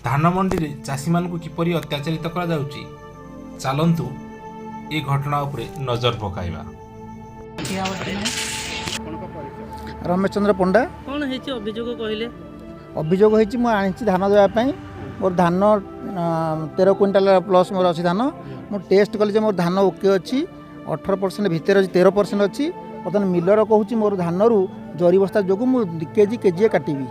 ଧାନ ମଣ୍ଡିରେ ଚାଷୀମାନଙ୍କୁ କିପରି ଅତ୍ୟାଚାରିତ କରାଯାଉଛି, ଚାଲନ୍ତୁ ଏ ଘଟଣା ଉପରେ ନଜର ପକାଇବା। ରମେଶ ଚନ୍ଦ୍ର ପଣ୍ଡା। କ'ଣ ହେଇଛି ଅଭିଯୋଗ କହିଲେ? ଅଭିଯୋଗ ହେଇଛି, ମୁଁ ଆଣିଛି ଧାନ ଦେବା ପାଇଁ। ମୋର ଧାନ 13 କୁଇଣ୍ଟାଲ ପ୍ଲସ୍ ମୋର ଅଛି ଧାନ। ମୁଁ ଟେଷ୍ଟ କଲି ଯେ ମୋର ଧାନ ଓକେ ଅଛି, 18% ଭିତରେ ଅଛି, 13% ଅଛି। ବର୍ତ୍ତମାନ ମିଲର କହୁଛି ମୋର ଧାନରୁ ଜରି ବସ୍ତା ଯୋଗୁଁ ମୁଁ 2 କେଜି କେଜିଏ କାଟିବି,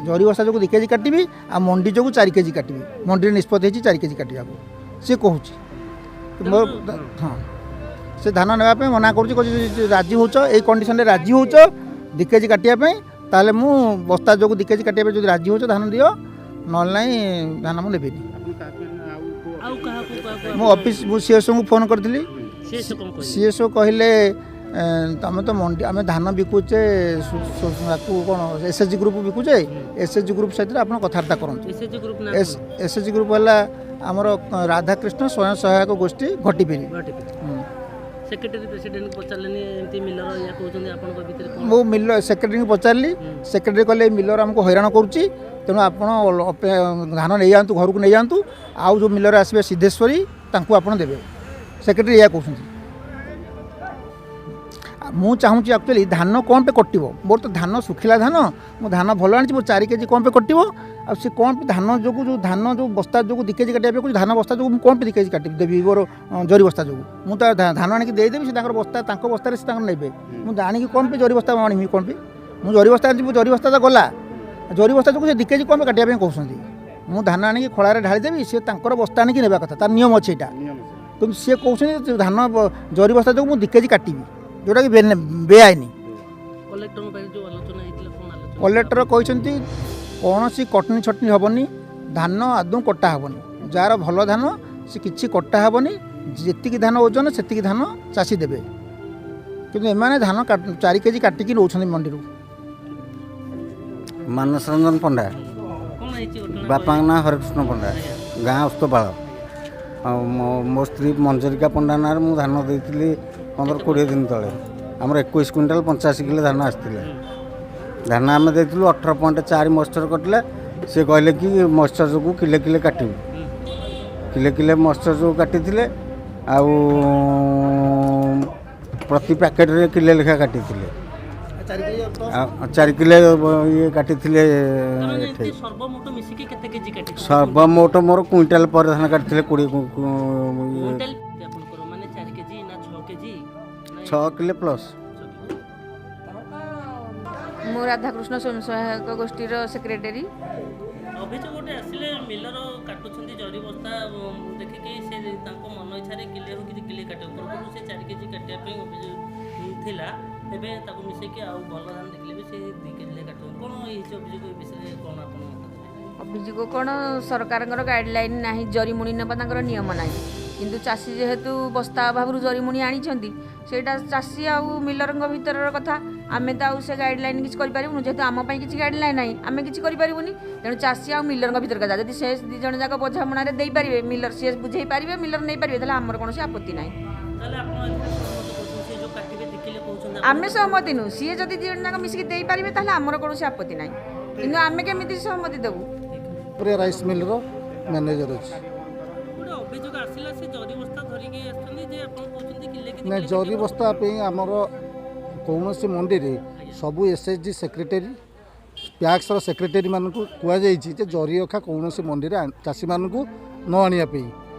ଜରି ବସ୍ତା ଯୋଗୁଁ 2 କେଜି କାଟିବି ଆଉ ମଣ୍ଡି ଯୋଗୁଁ 4 କେଜି କାଟିବି। ମଣ୍ଡିରେ ନିଷ୍ପତ୍ତି ହେଇଛି 4 କେଜି କାଟିବାକୁ ସିଏ କହୁଛି। ମୋର ହଁ, ସେ ଧାନ ନେବା ପାଇଁ ମନା କରୁଛି। କହୁଛି ଯଦି ରାଜି ହେଉଛ, ଏଇ କଣ୍ଡିସନରେ ରାଜି ହେଉଛ 2 କେଜି କାଟିବା ପାଇଁ, ତାହେଲେ ମୁଁ ବସ୍ତା ଯୋଗୁଁ 2 କେଜି କାଟିବା ପାଇଁ ଯଦି ରାଜି ହେଉଛ ଧାନ ଦିଅ, ନହେଲେ ନାହିଁ ଧାନ ମୁଁ ନେବିନି। ଆଉ କାହାକୁ କାହାକୁ? ମୁଁ ଅଫିସ୍, ମୁଁ ସିଏସ୍ଓଙ୍କୁ ଫୋନ୍ କରିଥିଲି। ସିଏ ସେ କ'ଣ କହିଲେ? ସିଏସ୍ଓ କହିଲେ, ତମେ ତ ମଣ୍ଡି, ଆମେ ଧାନ ବିକୁଛେ ତାକୁ କ'ଣ ଏସ୍ ଏଚ୍ ଜି ଗ୍ରୁପ୍ ବିକୁଛେ, ଏସ୍ ଏଚ୍ ଜି ଗ୍ରୁପ୍ ସହିତ ଆପଣ କଥାବାର୍ତ୍ତା କରନ୍ତୁ। ଏସ୍ ଏଚ୍ ଗ୍ରୁପ୍ ନା? ଏସ୍ ଏଚ୍ ଜି ଗ୍ରୁପ୍ ହେଲା ଆମର ରାଧାକୃଷ୍ଣ ସ୍ୱୟଂ ସହାୟକ ଗୋଷ୍ଠୀ, ଘଟିପିରି। ସେକ୍ରେଟାରୀ ପ୍ରେସିଡେଣ୍ଟକୁ ପଚାରିଲେନି, ଏମିତି ମିଲର ଇୟା କହୁଛନ୍ତି, ଆପଣଙ୍କ ଭିତରେ କ'ଣ? ମୁଁ ମିଲ ସେକ୍ରେଟାରୀଙ୍କୁ ପଚାରିଲି। ସେକ୍ରେଟାରୀ କହିଲେ, ଏ ମିଲର ଆମକୁ ହଇରାଣ କରୁଛି, ତେଣୁ ଆପଣ ଧାନ ନେଇଯାଆନ୍ତୁ, ଘରକୁ ନେଇଯାଆନ୍ତୁ, ଆଉ ଯେଉଁ ମିଲର ଆସିବେ ସିଦ୍ଧେଶ୍ୱରୀ, ତାଙ୍କୁ ଆପଣ ଦେବେ। ସେକ୍ରେଟାରୀ ଏଇଆ କହୁଛନ୍ତି। ମୁଁ ଚାହୁଁଛି ଆକ୍ଚୁଆଲି ଧାନ କ'ଣ ପାଇଁ କଟିବ? ମୋର ତ ଧାନ ଶୁଖିଲା ଧାନ, ମୁଁ ଧାନ ଭଲ ଆଣିଛି, ମୋର 4 କେଜି କ'ଣ ପାଇଁ କଟିବ? ଆଉ ସେ କ'ଣ ପାଇଁ ଧାନ ଯୋଗୁଁ, ଯେଉଁ ଧାନ ଯେଉଁ ବସ୍ତା ଯୋଗୁଁ 2 କେଜି କାଟିବା ପାଇଁ କହୁଛି, ଧାନ ବସ୍ତା ଯୋଗୁଁ ମୁଁ କ'ଣ ପାଇଁ 2 କେଜି କାଟିବି ଦେବି? ମୋର ଜରି ବସ୍ତା ଯୋଗୁଁ ମୁଁ ତ ଧାନ ଆଣିକି ଦେଇଦେବି। ସେ ତାଙ୍କର ବସ୍ତା, ତାଙ୍କ ବସ୍ତାରେ ସେ ତାଙ୍କର ନେବେ। ମୁଁ ଆଣିକି କ'ଣ ପାଇଁ ଜରି ବସ୍ତା ଆଣିବି? କ'ଣ ପାଇଁ ମୁଁ ଜରି ବସ୍ତା ଆଣିଛି? ମୁଁ ଜରି ବସ୍ତା ତ ଗଲା, ଜରି ବସ୍ତା ଯୋଗୁଁ ସେ 2 କେଜି କ'ଣ ପାଇଁ କାଟିବା ପାଇଁ କହୁଛନ୍ତି? ମୁଁ ଧାନ ଆଣିକି ଖଳାରେ ଢାଳିଦେବି, ସେ ତାଙ୍କର ବସ୍ତା ଆଣିକି ନେବା କଥା, ତାର ନିୟମ ଅଛି ଏଇଟା। କିନ୍ତୁ ସିଏ କହୁଛନ୍ତି ଯେ ଧାନ ଜରି ବସ୍ତା ଯୋଗୁଁ ମୁଁ 2 କେଜି କାଟିବି, ଯେଉଁଟାକି ବେଆଇନ। କଲେକ୍ଟରଙ୍କ ପାଖରେ ଯେଉଁ ଆଲୋଚନା ହେଇଥିଲା, କ'ଣ ଆଲୋଚନା? କଲେକ୍ଟର କହିଛନ୍ତି କୌଣସି କଟନୀ ଛଟନୀ ହେବନି, ଧାନ ଆଦୌ କଟା ହେବନି। ଯାହାର ଭଲ ଧାନ ସେ କିଛି କଟା ହେବନି, ଯେତିକି ଧାନ ଓଜନ ସେତିକି ଧାନ ଚାଷୀ ଦେବେ। କିନ୍ତୁ ଏମାନେ ଧାନ 4 କେଜି କାଟିକି ନେଉଛନ୍ତି ମଣ୍ଡିରୁ। ମାନସ ରଞ୍ଜନ ପଣ୍ଡା। କ'ଣ ହେଇଛି ଘଟଣା? ବାପାଙ୍କ ନାଁ ହରେକୃଷ୍ଣ ପଣ୍ଡା, ଗାଁ ଓସ୍ତପାଳ। ଆଉ ମୋ ସ୍ତ୍ରୀ ମଞ୍ଜରିକା ପଣ୍ଡା ନାଁରେ ମୁଁ ଧାନ ଦେଇଥିଲି 15-20 ଦିନ ତଳେ। ଆମର 21 କୁଇଣ୍ଟାଲ 85 କିଲୋ ଧାନ ଆସିଥିଲା। ଧାନ ଆମେ ଦେଇଥିଲୁ 18.4 ମଏଶ୍ଚର କଟିଲା। ସେ କହିଲେ କି ମଏଶ୍ଚର ଯୋଗୁଁ କିଲେ କିଲେ କାଟିବୁ। କିଲେ କିଲେ ମଏଶ୍ଚର ଯୋଗୁଁ କାଟିଥିଲେ ଆଉ ପ୍ରତି ପ୍ୟାକେଟରେ କିଲେ ଲେଖା କାଟିଥିଲେ ଆଉ 4 କିଲୋ ଇଏ କାଟିଥିଲେ। କାରଣ ଏଠି ଏମିତି ସର୍ବମୋଟ ମିଶିକି କେତେ କେଜି କାଟିଥିଲେ? ସର୍ବମୋଟ ମୋର କୁଇଣ୍ଟାଲ ପରେ ଧାନ କାଟିଥିଲେ, 20 କୁଇଣ୍ଟାଲ ଆପଣଙ୍କର ମାନେ 4 କେଜି ନା 6 କେଜି ନା? 6 କିଲୋ ପ୍ଲସ୍। 6 କିଲୋ। ମୁଁ ରାଧାକୃଷ୍ଣ ସ୍ୱୟଂ ସହାୟକ ଗୋଷ୍ଠୀର ସେକ୍ରେଟାରୀ। ଅଭିଯୋଗ ଗୋଟେ ଆସିଲେ ମିଲର କାଟୁଛନ୍ତି ଜରି ବସ୍ତା ଦେଖିକି ସେ ତାଙ୍କ ମନ ଇଚ୍ଛାରେ କିଲେ ହଉ କି 2 କିଲେ କାଟିବ। ପୂର୍ବରୁ ସେ 4 କେଜି କାଟିବା ପାଇଁ ଅଭିଯୋଗ ଥିଲା, ଏବେ ତାକୁ ମିଶେଇକି ଆଉ ଭଲ ଧାନ ଦେଖିଲେ ବି ସେ 2 କେଜି ଲେଖା କାଟୁଛନ୍ତି। କ'ଣ ହେଇଛି ଅଭିଯୋଗ, ଏ ବିଷୟରେ କ'ଣ ଆପଣ ମତ ଦେବେ? ଅଭିଯୋଗ କ'ଣ, ସରକାରଙ୍କର ଗାଇଡ଼ଲାଇନ୍ ନାହିଁ, ଜରିମୁଣି ନେବା ତାଙ୍କର ନିୟମ ନାହିଁ। କିନ୍ତୁ ଚାଷୀ ଯେହେତୁ ବସ୍ତା ଅଭାବରୁ ଜରିମୁଣି ଆଣିଛନ୍ତି, ସେଇଟା ଚାଷୀ ଆଉ ମିଲରଙ୍କ ଭିତରର କଥା। ଆମେ ତ ଆଉ ସେ ଗାଇଡ଼ଲାଇନ୍ କିଛି କରିପାରିବୁନୁ। ଯେହେତୁ ଆମ ପାଇଁ କିଛି ଗାଇଡ଼ଲାଇନ୍ ନାହିଁ, ଆମେ କିଛି କରିପାରିବୁନି। ତେଣୁ ଚାଷୀ ଆଉ ମିଲରଙ୍କ ଭିତର କଥା। ଯଦି ସେ 2 ଜଣ ଯାକ ବୁଝାମଣାରେ ଦେଇପାରିବେ, ମିଲର ସିଏ ବୁଝେଇ ପାରିବେ, ମିଲର ନେଇପାରିବେ, ତାହେଲେ ଆମର କୌଣସି ଆପତ୍ତି ନାହିଁ। ତାହେଲେ ଆପଣ ଏଥିରେ ସହମତ କରୁଛନ୍ତି, ସେ ଯେଉଁ କାଟିବେ 2 କିଲୋ କହୁଛନ୍ତି? ଆମେ ସହମତି ନୁହଁ। ସିଏ ଯଦି 2 ଜଣ ଯାକ ମିଶିକି ଦେଇପାରିବେ, ତାହେଲେ ଆମର କୌଣସି ଆପତ୍ତି ନାହିଁ। କିନ୍ତୁ ଆମେ କେମିତି ସହମତି ଦେବୁ? ପୁରା ରାଇସ୍ ମିଲ୍ର ମ୍ୟାନେଜର ଅଛି। ଗୋଟେ ଅଭିଯୋଗ ଆସିଲା, ସେ ଜରି ବସ୍ତା ଧରିକି ଆସିଛନ୍ତି ଯେ ଆପଣ କହୁଛନ୍ତି କିଲେ କି ଦି ନା କିଲେ ଜରି କାଟିବ। ବସ୍ତା ପାଇଁ ଆମର କୌଣସି ମଣ୍ଡିରେ ସବୁ ଏସ୍ ଏଚ୍ ଜି ସେକ୍ରେଟାରୀ, ପ୍ୟାକ୍ସର ସେକ୍ରେଟାରୀମାନଙ୍କୁ କୁହାଯାଇଛି ଯେ ଜରି ଅଖା କୌଣସି ମଣ୍ଡିରେ ଚାଷୀମାନଙ୍କୁ ନ ଆଣିବା ପାଇଁ।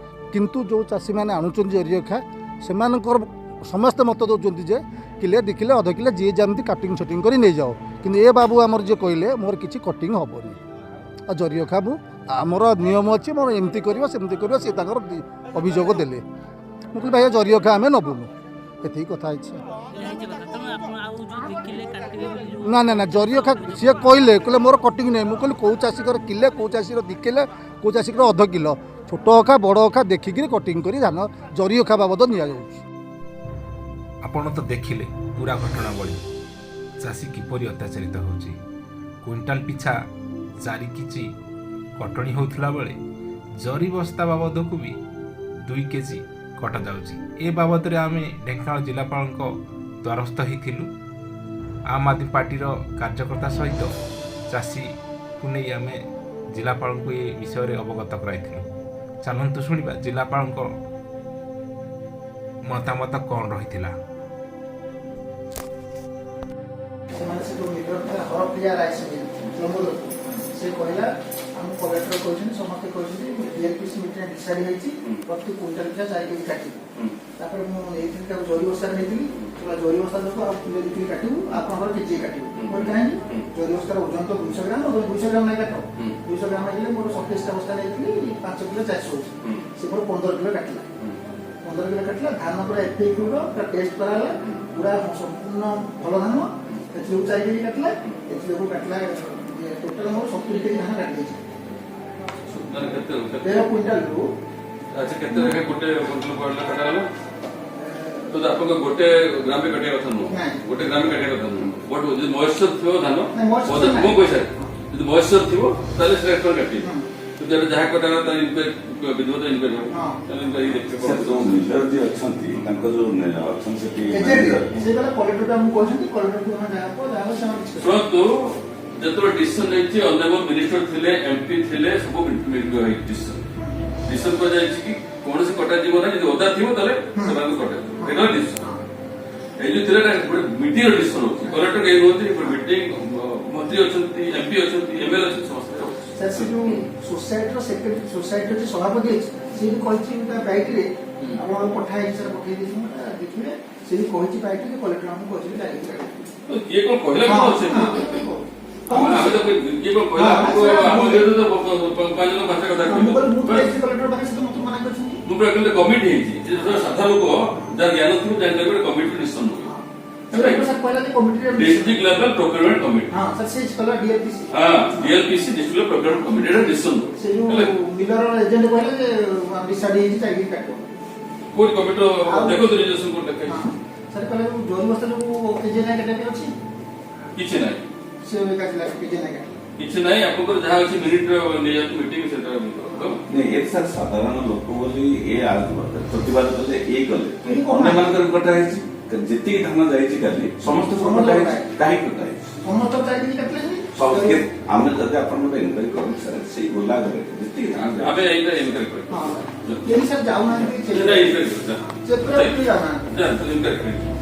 କିନ୍ତୁ ଯେଉଁ ଚାଷୀମାନେ ଆଣୁଛନ୍ତି ଜରି ଅଖା, ସେମାନଙ୍କର ସମସ୍ତେ ମତ ଦେଉଛନ୍ତି ଯେ କିଲେ, 2 କିଲୋ, ଅଧ କିଲୋ, ଯିଏ ଯେମିତି କାଟିଂ ଛଟିଂ କରି ନେଇଯାଅ। କିନ୍ତୁ ଏ ବାବୁ ଆମର ଯିଏ କହିଲେ, ମୋର କିଛି କଟିଂ ହେବନି ଆଉ ଜରି ଅଖା ମୁଁ ଆମର ନିୟମ ଅଛି, ମୋର ଏମିତି କରିବ ସେମିତି କରିବ। ସେ ତାଙ୍କର ଅଭିଯୋଗ ଦେଲେ। ମୁଁ କହିଲି, ଭାଇ, ଜରି ଅଖା ଆମେ ନେବୁନୁ। ଏତିକି କଥା ହେଇଛି। ହେଇଛି କଥା। ତେଣୁ ଆପଣ ଆଉ ଯେଉଁ 2 କିଲେ କାଟିବେ ବୋଲି ଯେଉଁ ନା ନା ନା, ଜରି ଅଖା ସିଏ କହିଲେ, କହିଲେ ମୋର କଟିଂ ନାହିଁ। ମୁଁ କହିଲି, କେଉଁ ଚାଷୀଙ୍କର କିଲେ, କେଉଁ ଚାଷୀର 2 କିଲେ, କେଉଁ ଚାଷୀଙ୍କର ଅଧ କିଲୋ, ଛୋଟ ଅଖା ବଡ଼ ଅଖା ଦେଖିକିରି କଟିଂ କରି ଧାନ ଜରି ଅଖା ବାବଦ ନିଆଯାଉଛି। ଆପଣ ତ ଦେଖିଲେ ପୁରା ଘଟଣାବଳୀ, ଚାଷୀ କିପରି ଅତ୍ୟାଚାରିତ ହେଉଛି। କୁଇଣ୍ଟାଲ ପିଛା 4 କେଜି କଟଣି ହେଉଥିଲା ବେଳେ ଜରି ବସ୍ତା ବାବଦକୁ ବି 2 କେଜି କଟାଯାଉଛି। ଏ ବାବଦରେ ଆମେ ଢେଙ୍କାନାଳ ଜିଲ୍ଲାପାଳଙ୍କ ଦ୍ୱାରସ୍ଥ ହେଇଥିଲୁ। ଆମ୍ ଆଦମୀ ପାର୍ଟିର କାର୍ଯ୍ୟକର୍ତ୍ତା ସହିତ ଚାଷୀକୁ ନେଇ ଆମେ ଜିଲ୍ଲାପାଳଙ୍କୁ ଏ ବିଷୟରେ ଅବଗତ କରାଇଥିଲୁ। ଚାଲନ୍ତୁ ଶୁଣିବା ଜିଲ୍ଲାପାଳଙ୍କ ମତାମତ କ'ଣ ରହିଥିଲା। ସେମାନେ ସେ ଯେଉଁ ମିଲର ଥିଲା, ହରପ୍ରିୟା ରାଇସ୍ ମିଲ୍, ଲମ୍ବୋଦରପୁର, ସେ କହିଲା ଆମ କଲେକ୍ଟର କହିଛନ୍ତି, ସମସ୍ତେ କହିଛନ୍ତି, ଡିଏଲପିସି ମିଟିଂ ଡିସାଇଡ୍ ହେଇଛି, ପ୍ରତି କୁଇଣ୍ଟାଲ ପିଛା 4 କେଜି କାଟିବୁ। ତାପରେ ମୁଁ ନେଇଥିଲି ତାକୁ, ଜରି ବସ୍ତାରେ ନେଇଥିଲି। କହିଲା ଜରି ବସ୍ତା ଦେବୁ ଆଉ କିଲୋ 2 କିଲୋ କାଟିବୁ, ଆପଣଙ୍କର କେଜି କାଟିବୁ। ମୁଁ କହିଲି କାହିଁକି? ଜରି ବସ୍ତାର ଓଜନ ତ 200 ଗ୍ରାମ, 200 ଗ୍ରାମ ନାଇଁ କାଟ। 200 ଗ୍ରାମ ହେଇଥିଲେ ମୋର 27ଟା ବସ୍ତା ନେଇଥିଲି, 5 କିଲୋ 400 ହେଉଛି। ସେ ମୋର 15 କିଲୋ କାଟିଲା, 15 କିଲୋ କାଟିଲା। ଧାନ ପୁରା ଏଫଏକ୍ୟୁର ପୁରା ଟେଷ୍ଟ କରାହେଲା, ପୁରା ସମ୍ପୂର୍ଣ୍ଣ ଭଲ ଧାନ। ଏଥିଯୋଗୁଁ 4 କେଜି କାଟିଲା, ଏଥିଯୋଗୁଁ କାଟିଲା। ଟୋଟାଲ ମୋର 70 କେଜି ଧାନ କାଟି ଦେଇଛି। ମାନେ କେତେ? 13 କୁଇଣ୍ଟାଲରୁ। ଆଚ୍ଛା, କେତେ ଲେଖା ଗୋଟେ କୁଇଣ୍ଟାଲ ପଡ଼ିଲା କଟା ହେଲା? ତ ଆପଣଙ୍କ ଗୋଟେ ଗ୍ରାମ ବି କାଟିବା କଥା ନୁହଁ। ନାଇଁ। ଗୋଟେ ଗ୍ରାମ ବି କାଟିବା କଥା ନୁହଁ। ବଟ୍ ଯଦି ମଏଶ୍ଚର ଥିବ ଧାନ ନାଇଁ, moisture ନାହିଁ। ମୁଁ କହିସାରେ, ଯଦି ମଏଶ୍ଚର ଥିବ ତାହେଲେ ସେଟା ଏକ୍ସଟ୍ରା କାଟିବେ। କିନ୍ତୁ ଏଟା ଯାହା କଟା ହେଲା ତାର ଇନକ୍ୱାରି, ବିଧିବଦ୍ଧ ଇନକ୍ୱାରି ହବ। ତାହେଲେ ଇନକ୍ୱାରି ଦେଖିବେ। ସାର୍, ଯୋଉ ମିଲର ଯିଏ ଅଛନ୍ତି, ତାଙ୍କ ଯୋଉ ଅଛନ୍ତି ସେଠି ଏଜେଣ୍ଟ ମ୍ୟାନେଜର, ସେ କହିଲା କଲେକ୍ଟରକୁ ଆମକୁ କହିଛନ୍ତି, କଲେକ୍ଟରକୁ ଆମେ ଯାହା କୁହ ଯାହା ହବ ସେମାନେ କିଛି କରିବେ। ଶୁଣନ୍ତୁ, ଯେତେବେଳେ ଡିସିସନ ନେଇଛି, ଅନରେବଲ ମିନିଷ୍ଟର ଥିଲେ, ଏମପି ଥିଲେ, ସବୁ ଡିସିସନ କୁହାଯାଇଛି କି କୌଣସି କଟାଯିବ ନାହିଁ। ଯଦି ଓଦା ଥିବ ତାହେଲେ ସେମାନଙ୍କୁ କଟାଯିବ। ଏଇଟା ଡିସିସନ। ଏଇ ଯୋଉ ଥିଲା, ଏଇଟା ଗୋଟେ ମିଟିଂର ଡିସିସନ ହଉଛି। କଲେକ୍ଟର କେହି ରୁହନ୍ତି, ଗୋଟେ ମିଟିଂ, ମନ୍ତ୍ରୀ ଅଛନ୍ତି, ଏମପି ଅଛନ୍ତି, ଏମଏଲଏ ଅଛନ୍ତି, ସମସ୍ତେ ହଉଛି। ସାର୍, ସେ ଯୋଉ ସୋସାଇଟିର ସେକ୍ରେଟାରୀ, ସୋସାଇଟିର ଯେ ସଭାପତି ଅଛି, ସେ ବି କହିଛି ତା ବାଇଟ୍ରେ, ଆପଣଙ୍କୁ ପଠା ହେଇଛି ସାର୍, ପଠେଇ ଦେଇଛି ମୁଁ, ତା ଦେଖିବେ। ସେ ବି କହିଛି ବାଇଟ୍ରେ ଯେ କଲେକ୍ଟର ଆମକୁ କହିଛନ୍ତି 4 କେଜି କାଟିବେ। ତ କିଏ କଣ କହିଲା କଣ ଅଛି? ଆମେ ତ କିଏ କଣ କହିଲା ଆମକୁ, ଆମ ଯେହେତୁ ତ ପାଞ୍ଚ ଜଣ ପାଞ୍ଚ କଥା ମୁଁ କହିଲି ମୁଁ ତ କହିଲେ। ଯାଇଛି କଲେକ୍ଟର ପାଖରେ, ସେ ତ ମତେ ମନା କରିଛନ୍ତି। ମୁଁ ପୁରା କହିଲି କମିଟି ହେଇଛି ଯେ ସାଧାରଣ ଲୋକ ଯାହାର ଜ୍ଞାନ ଥିବ ଜାଣିପାରିବେ, ଗୋଟେ କମିଟି ଡିସିସନ ହୁଏ। ସେ ସାର୍ କହିଲା ଯେ କମିଟିରେ ଡିଷ୍ଟ୍ରିକ୍ଟ ଲେଭେଲ ପ୍ରୋକ୍ୟୁରମେଣ୍ଟ କମିଟି। ହଁ ସାର୍, ସେ କହିଲା ଡିଏଲପିସି। ହଁ, DLPC, district level procurement committee, ଏଟା ଡିସିସନ। ସେ ଯୋଉ ମିଲର ଏଜେଣ୍ଟ କହିଲେ ଯେ ଡିସାଇଡ୍ ହେଇଛି 4 କେଜି କାଟିବ। କୋଉଠି କମିଟିର ଦେଖନ୍ତୁ, ରିଜଲ୍ୟୁସନ କୋଉଠି ଲେଖା ହଁ ହେଇଛି? ସାର୍, କହିଲେ ଯୋଉ ଜରି ବସ୍ତା ଯୋଉ କେଜି ନାଇଁ କାଟିବା ପାଇଁ ଅଛି। କିଛି ନାହିଁ। ସେ କାଟିଲା, କେଜି ନାଇଁ କାଟିଲା। କିଛି ନାହିଁ। ଆପଣଙ୍କର ଯାହା ଅଛି ମିନିଟ ନେଇଯାନ୍ତୁ ମିଟିଂ ସେଟା। ନାଇଁ, ଏ ସାର୍ ସାଧାରଣ ଲୋକ ବୋଲି ଏ ପ୍ରତିବାଦ କଲେ, ଏ କଲେ। କେହି କହୁନାହାନ୍ତି। ଅନ୍ୟମାନଙ୍କର କଟା ହେଇଛି। ଯେତିକି ଧାନ ଯାଇଛି କାଲି ସମସ୍ତଙ୍କର କଟା ହେଇଛି। କାହିଁକି କଟା ହେଇଛି? ସମସ୍ତ 4 କେଜି କାଟିଲେ। ସବୁ ଆମେ ଯଦି ଆପଣ ଗୋଟେ ଇନକ୍ୱାରି କରନ୍ତୁ ସାର୍, ସେଇ ଗୋଲା ଘରେ ଯେତିକି ଧାନ ଯାଇଛି। ଆମେ ଏଇଟା ଇନକ୍ୱାରି କରିବୁ। ହଁ, କେହି ସାର୍ ଯାଉନାହାନ୍ତି। ଏଇଟା ଇନକ୍ୱାରି କରିବୁ। ଚେପୁରା ବି ଯାଉନାହାନ୍ତି। ଇନକ୍ୱାରି କରିବୁ।